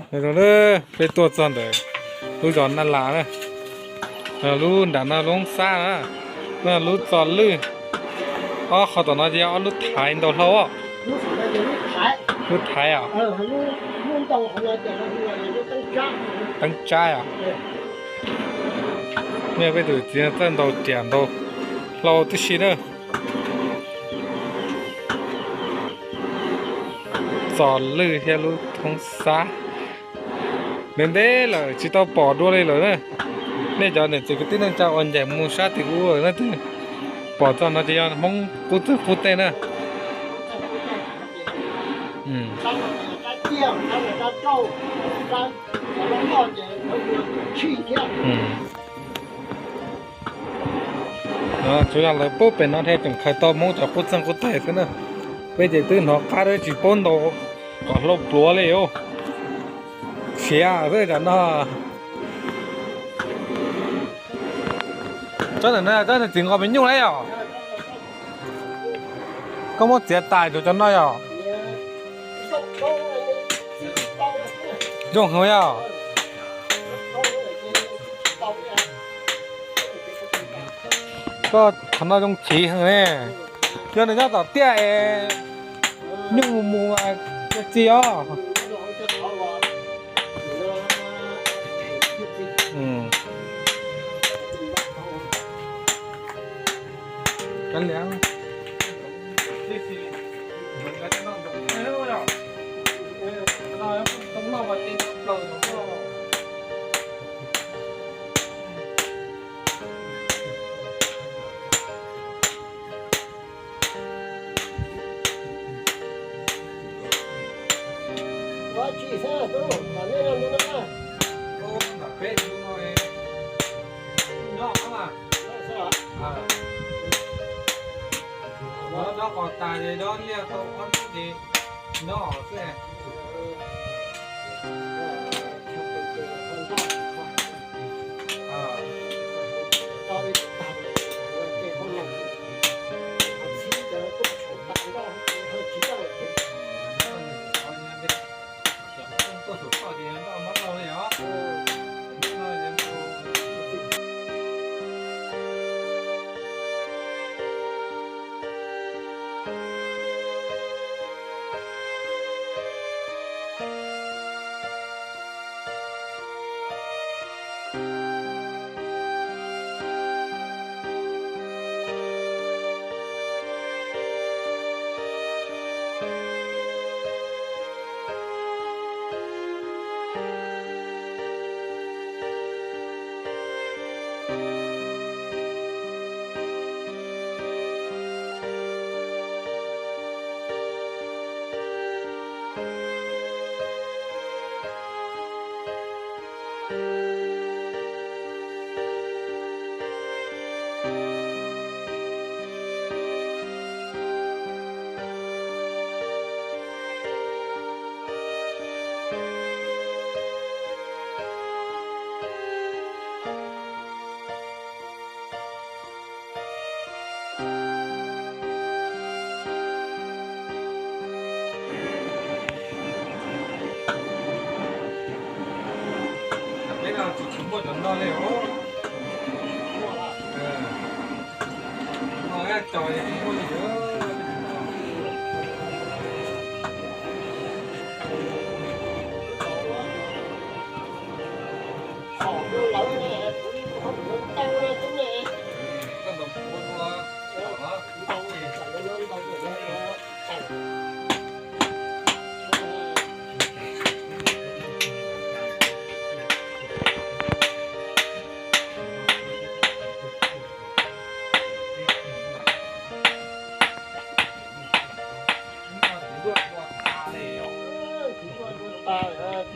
Peb tuaj txog ntawm lub zos Naj Las na, lub nram no lub Hoob Xab na, no lub Txos Lwj. Ob qhov tom no ces yog ob lub thaiv ntau hlau os. Lub thaiv os. Teeb tsab os. Nej peb tus txiv txawj ntaus riam ntaus hlau tib si na. Txos Lwj thiab lub Hoob Xab. Ntev ntev lawm tsis tau pom dua li lawm na. Nej cov niam txiv kwv tij neej tsa uas ncaim mus sab tim ub lawm na, twb pom txog no ces yog Hmoob qub txeeg qub teg na. Tsuas yog lawv pub pem no thiaj tseem khaws tau Hmoob cov qub txeeg qub teg xwb na. Peb ces twb hnov qab tsis paub ntaus kom hlau pluav li os. Tshiav xwb tam no. Tsob ntawm no tsob txiv nqos me nyuj lawm yom? Koj muab txiav tas rau cov no yom? Zoo heev yom? Koj qhov no zoo chiv heev ne. Yog nws nyob tom tiaj es nyuj mus mus txi os.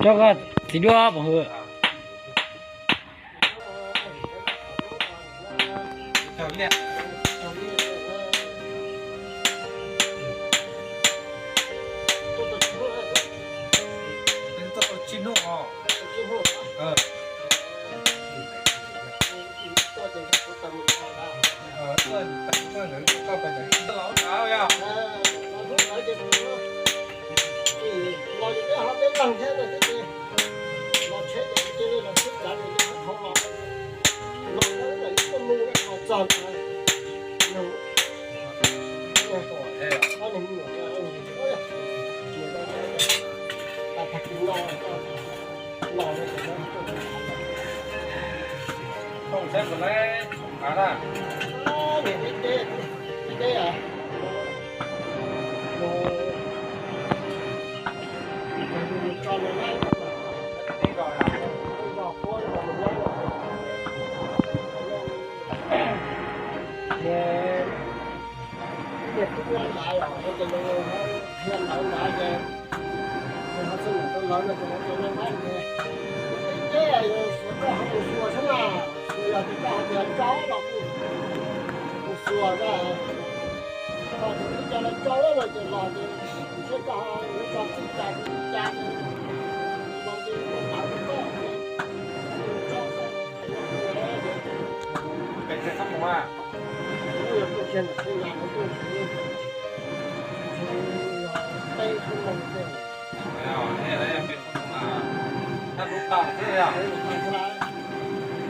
Cov txiv duaj pom hwv. Koj mus saib puas tau hav na. Deb deb a. Ces ib niag tub nyab ntawd los ua ces nws thiaj ntawd ntawd ces nws ho txog ntawm rau lawv no ces lawv tias, Leej Vab, nws teb teb yus xyuas koj ho mus xyuas xwb na, xyuas yog tias koj hais tias tso los kuj mus xyuas na, koj tseem ib co los tso los ces los ces saib koj yuav tso txij cas tsis txij cas ces los ces ua ntawd rau koj ces koj mus tso koj. Pem txhab mus a. Kuv yog tuaj kiag ntawm Thaib Nyab no tuaj, kuv yog peb xub moos tej. Peb xub moos, tab lub tag xwb yog.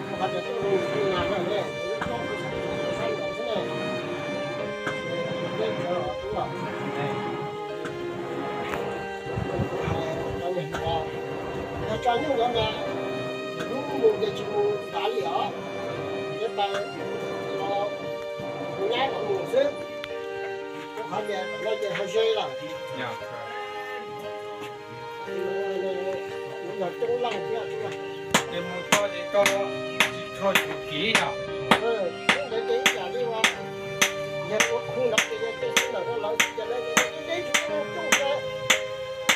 Kuv qhov tias tuaj mus Thaib Nyab no ne, kuv lub tsob kuv xav mus sab ntawd xwb ne. Deb tsawv os tub os. Kuv hais rau niag hluas, yog tso nyuj ntawd mas hnub mus ces tsis mus tav li os, ces taws los tus nyab los mus xwb. Kuv qhov tias tam no ces ho ze lawm. Yog coob leej thiab. Ces mus tso ces tso tsis tshua tsum kiv yog. Ntawd ces ib yam li uas yog ua khu ntawd ces yog cia xib ntawm rau lawv xwb ces lawv ces deb deb tsis tau coob thiab.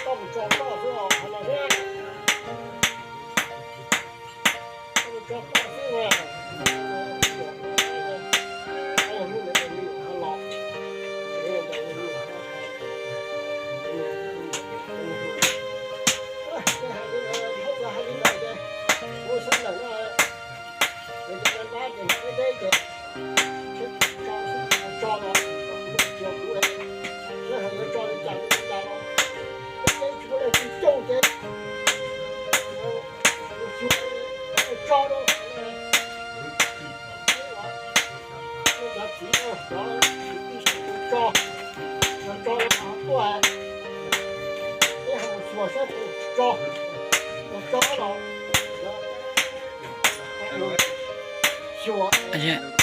Koj mus tso koj xwb os qhov no thiab. Koj mus tso koj xwb na. Hnub ntawd ces nws yuav los. Hais li ntawd, hais li ntawd ces mus xwb ntawm no. Ces cov dab ces deb deb ces tso xwb, tso los tsuas kuv, seb ho yuav tso li cas li cas los deb deb tsis muaj leej twg coob ces mus xyuas tso rau. Cov txiv cov tsis tso, tso los tuaj, peb ho mus xyuas saib puas tso, tso los xyuas.